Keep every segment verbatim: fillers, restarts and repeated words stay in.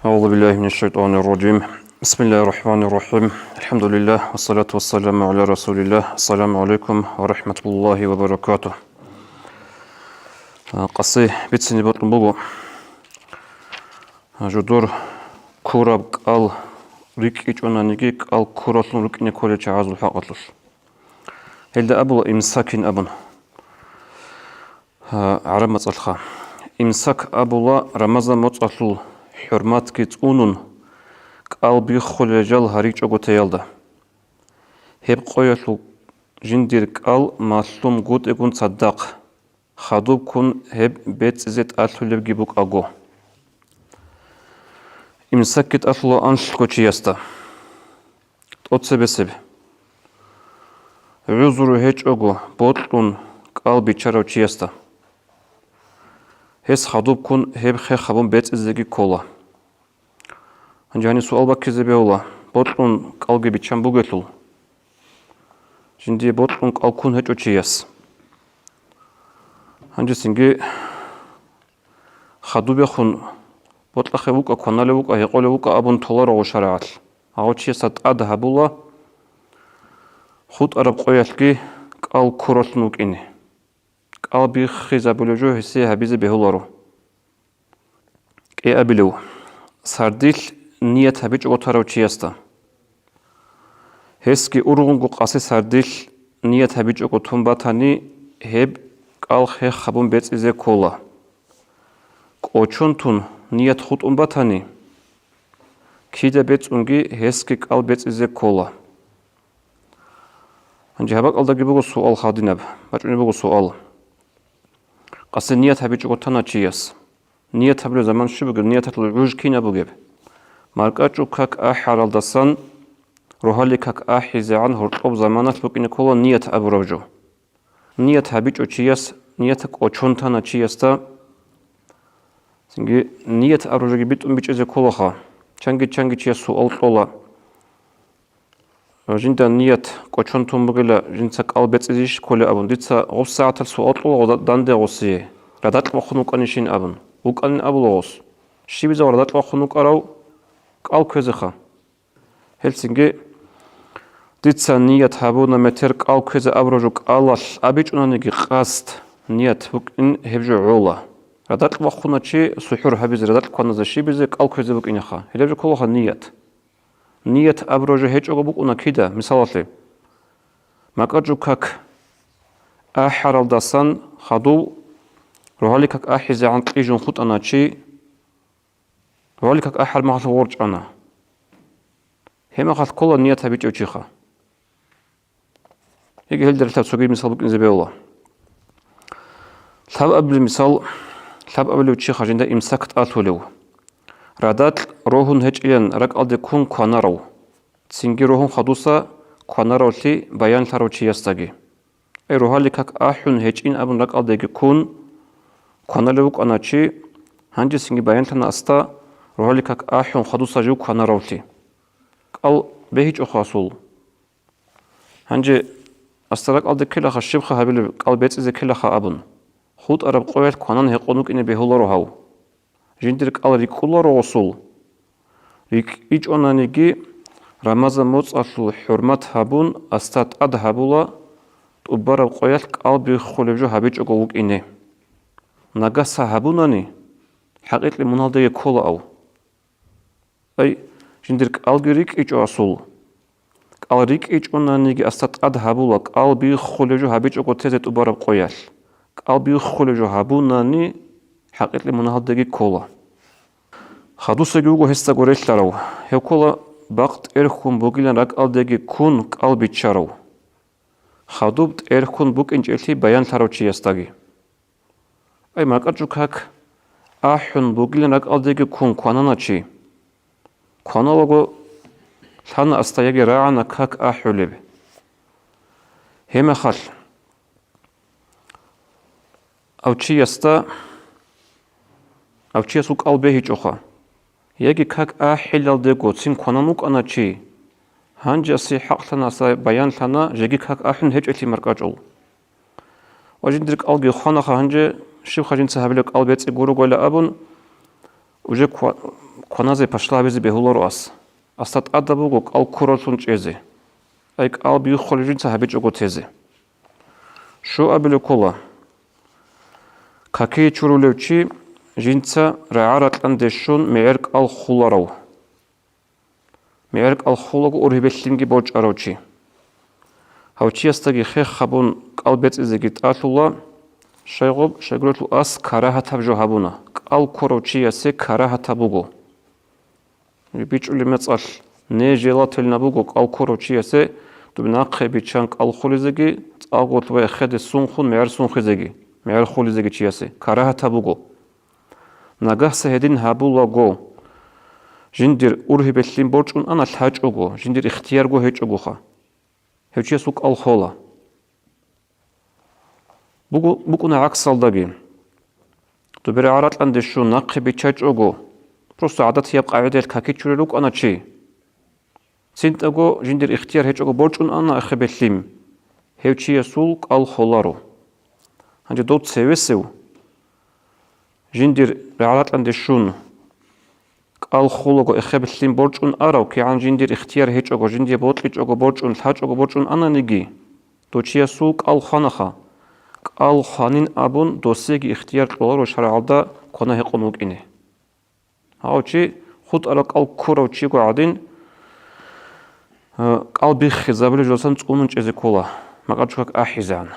أعوذ بالله من الشيطان الرجيم. بسم الله الرحمن الرحيم. الحمد لله والصلاة والسلام على رسول الله. السلام عليكم ورحمة الله وبركاته. А, къаси бицине бокьун буго. А, жодор ккураб кӀал рикӀкӀичӀонаниги, кӀал ккуралъун рукӀине кколел чагӀазул хӀакъалъулъ. Гьелда абула имсакин абун. А, гӀараб мацӀалъха. Имсак абула Рамазан моцӀалъул хӀурматги цӀунун, кӀал биххулел жал гьаричӀого теялда. Гьеб къоялъул жиндир кӀал малъун гутӀигун цадахъ, хадубккун гьеб бецӀизе тӀалъулебги букӀаго. Имсакги тӀалъула анлъго чиясда. ТӀоцебесеб. ГӀузру гьечӀого бокьун кӀал биччарав чиясда. Гьес хадубккун гьеб хех гьабун бецӀизеги ккола. Гьанже гьаниб суал баккизе бегьула, бокьун кӀалги биччан бугелъул. Жиндие бокьун кӀал ккун гьечӀо чияс. Гьанже цинги хадубехун бокьахъе вукӀа, кваналев вукӀа, гьекъолев вукӀа абун толаро гъо шарагӀалъ. Гьав чиясда тӀад гьабула хутӀараб къоялъги кӀал ккуралъун вукӀине. КӀал биххизабулев жо гьесие гьабизе бегьуларо. КӀиабилев, сардилъ ният гьабичӀого тарав чиясда. Гьесги ургъунго къаси сардилъ ният гьабичӀого тун батани, гьеб кӀал хех гьабун бецӀизе ккола. КӀочон тун ният хутӀун батани, кида бецӀунги гьесги кӀал бецӀизе ккола. Гьанже гьаб бакӀалдаги буго суал хадинаб, бачӀунеб буго суал. Къаси ният гьабичӀого тана чияс. Ният гьабулеб заман щиб бугеб, нияталъул гӀуж кинаб бугеб? МаркӀачӀул как ахӀаралдасан рогьалил как ахӀизегӀан гьоркьоб заманалъ букӀине ккола ният абураб жо. Ният гьабичӀо чияс, ният кӀочон тана чиясда, цинги ният абураб жоги битӀун бичӀчӀизе кколаха. Чанги-чанги чияс суал кьола. Жинда ният кӀочон тун бугила, жинца кӀал бецӀизейищ кколеб абун, дица гъоб сагӀаталъ суал кьола гъоз данде гъосие, радакь вахъун вукӀанищин абун. ВукӀанин абула гъос. Щибизав радакь вахъун вукӀарав? КӀал кквезеха. Гьелцинги дица ният гьабуна метер кӀал кквезе абураб жо кӀалалъ абичӀунаниги, къасд, ният букӀин гьеб жо гӀола. Радакь вахъуна чи сухӀур гьабизе, радакь кваназе, щибизе кӀал кквезе букӀинеха. Гьелеб жо кколаха ният. Ният абураб жо гьечӀого букӀуна кида, мисалалъе, макьа жо как ахӀаралдасан хадув рогьалил как ахӀизегӀан кьижун хутӀана чи, рогьалил как ахӀараб мехалъ ворчӀана. Гьеб мехалъ ккола ният гьабичӀев чиха. Яги гьелда релълъараб цоги мисал букӀине бегьула. Лъабабилеб мисал, лъабабилев чиха жинда имсак тӀалъулев. Радакь рогьун гьечӀилан ракӀалде ккун кванарав. Цинги рогьун хадуса кванаравлъи баянлъарав чиясдаги. Ай, рогьалил как ахӀун гьечӀин абун ракӀалдеги ккун кваналев вукӀана чи, гьанже цинги баянлъана асда рогьалил как ахӀун хадуса жив кванаравлъи. КӀал бегьичӀоха асул. Гьанже асда ракӀалде ккелаха, щибха гьабилеб, кӀал бецӀизе ккелаха абун. ХутӀараб къоялъ кванан гьекъон вукӀине бегьуларо гьав. Жиндир кӀал рикӀкӀуларо гъосул. РикӀкӀичӀонаниги, Рамазан моцӀалъул хӀурмат гьабун, асда тӀад гьабула тӀубараб къоялъ кӀал биххулеб жо гьабичӀого вукӀине. Нагагьса гьабунани, хӀакъикъи мунагьалдеги ккола ав. Ай, жиндир кӀалги рикӀкӀичӀо асул. КӀал рикӀкӀичӀонаниги асда тӀад гьабула, кӀал биххулеб жо гьабичӀого тезе тӀубараб къоялъ. КӀал биххулеб жо гьабунани, хӀакъикъи мунагьалдеги ккола. Хадусаги вуго гьесдаго релълъарав, гьев ккола бакъ тӀерхьун бугилан ракӀалдеги ккун кӀал биччарав. Хадуб тӀерхьун букӀинчӀелъи баянлъарав чиясдаги. Ай, макьа жо как ахӀун бугилан ракӀалдеги ккун кванана чи. Кваналаго лъана асда яги рагӀана как ахӀулеб. Гьеб мехалъ гьав чиясда, гьав чиясул кӀал бегьичӀоха. Яги как ахӀилалдего цин кванан вукӀана чи, гьанжеси хӀакълъана асда баянлъана, жеги как ахӀун гьечӀелъи маркӀачӀул. Ва жиндир кӀалги хванаха гьанже, щибха жинца гьабилеб кӀал бецӀи гуро гойла абун, уже ква-, кваназе пашла гьабизе бегьуларо ас. Асда тӀадаб буго кӀал ккураллъун чӀезе. Ай кӀал биххулеб жинца гьабичӀого тезе. Щуабилев ккола. Какие чурулев чи жинца рагӀа-ракьанде щун мегӀер кӀал хуларав. МегӀер кӀал хулаго ургьибелъинги борчӀарав чи. Гьав чиясдаги хех гьабун кӀал бецӀизеги тӀалъула, щайгъуб, щайгурелъул ас карагьатаб жо гьабуна, кӀал ккурав чиясе карагьатаб буго. БичӀулеб мецӀалъ, нежелательно буго кӀал ккурав чиясе доб нахъе биччан кӀал хулизеги, цӀакъго лъугьа эхеде сунхун мегӀер сунхизеги, мегӀер хулизеги чиясе карагьатаб буго. Нагагьса гьедин гьабулаго, жиндир ургьибелъин борчӀун ана лъачӀого, жиндир ихтиярго гьечӀогоха. Гьев чиясул кӀал хола. Буго-, букӀуна гӀаксалдаги. Дубе рагӀа-ракьанде щун нахъе биччачӀого, просто гӀадатияб къагӀидаялъ какичурел рукӀана чи. ЦинтӀаго жиндир ихтияр гьечӀого борчӀун ана эхебелъим, гьев чиясул кӀал холаро. Гьанже дов цевесев жиндир рагӀа-ракьанде щун кӀал хулаго эхебелъим борчӀун арав, кигӀан жиндир ихтияр гьечӀого, жиндие бокьичӀого борчӀун, лъачӀого борчӀун ананиги, дов чиясул кӀал хванаха, кӀал хванин абун досиеги ихтияр кьоларо шаргӀалда квана-гьекъон вукӀине. Гьав чи хутӀарал кӀал ккурав чиго гӀадин, э, кӀал биххизабулеб жолсан цӀунун чӀезе ккола, макьачӀукак ахӀизегӀан.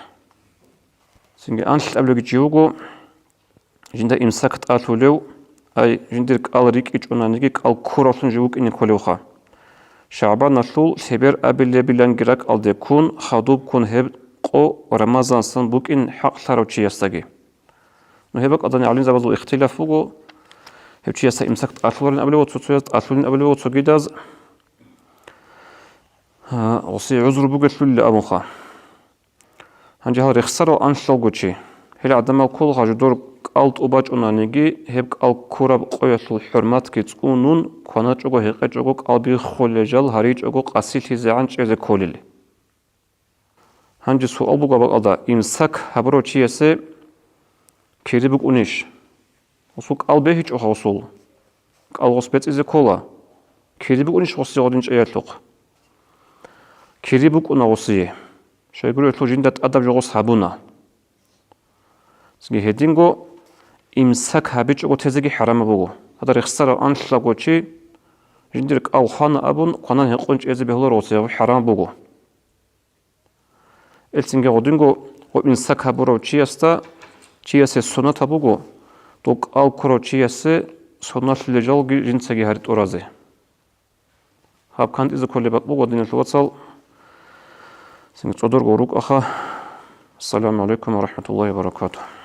Цинги анлъабилебги чи вуго, жинда имсак тӀалъулев, ай, жиндир кӀал рикӀкӀичӀонаниги кӀал ккуравлъун жив вукӀине кколевха. ШагӀбаналъул лъебер абилебиланги ракӀалде ккун, хадуб ккун гьеб къо Рамазансан букӀин хӀакълъарав чиясдаги. Ну, гьеб бакӀалдани гӀалимзабазул ихтилаф буго, гьев чиясда имсак тӀалъуларин абулев, цо-цояз тӀалъулин абулев, цогидаз, а, гъуси гӀузру бугелъулила абунха. Гьанже гьал рехсарал анлъалго чи, гьел гӀадамал кколха жидер кӀал тӀубачӀунаниги, гьеб кӀал ккураб къоялъул хӀурматги цӀунун, кваначӀого-гьекъечӀого кӀал биххулел жал гьаричӀого къасилъизегӀан чӀезе кколел. Гьанже суал буго бакӀалда, имсак гьабурав чиясе кири букӀунищ? Гъусул кӀал бегьичӀоха гъусул. КӀал гъус бецӀизе ккола. Кири букӀунищ гъусие гъодин чӀеялъухъ? Кири букӀуна гъусие. Щайгурелъул жинда тӀадаб жо гъус гьабуна. Цинги гьединго имсак гьабичӀого тезеги хӀарамаб буго. Гьадаб рехсарав анлъаго чи жиндир кӀал хвана абун, кванан-гьекъон чӀезе бегьуларо гъусие, хӀарамаб буго. Элцинги гъодинго гъо имсак гьабурав чиясда, чиясе суннатаб буго, дов кӀал ккурав чиясе суннатлъулел жалги жинцаги гьари тӀуразе. Гьаб кантӀизе кколеб бакӀ буго, диналъул вацал, цинги цӀодорго рукӀаха. Ассаламу гӀалайкум ва рахӀматуллагьи ва баракатугь.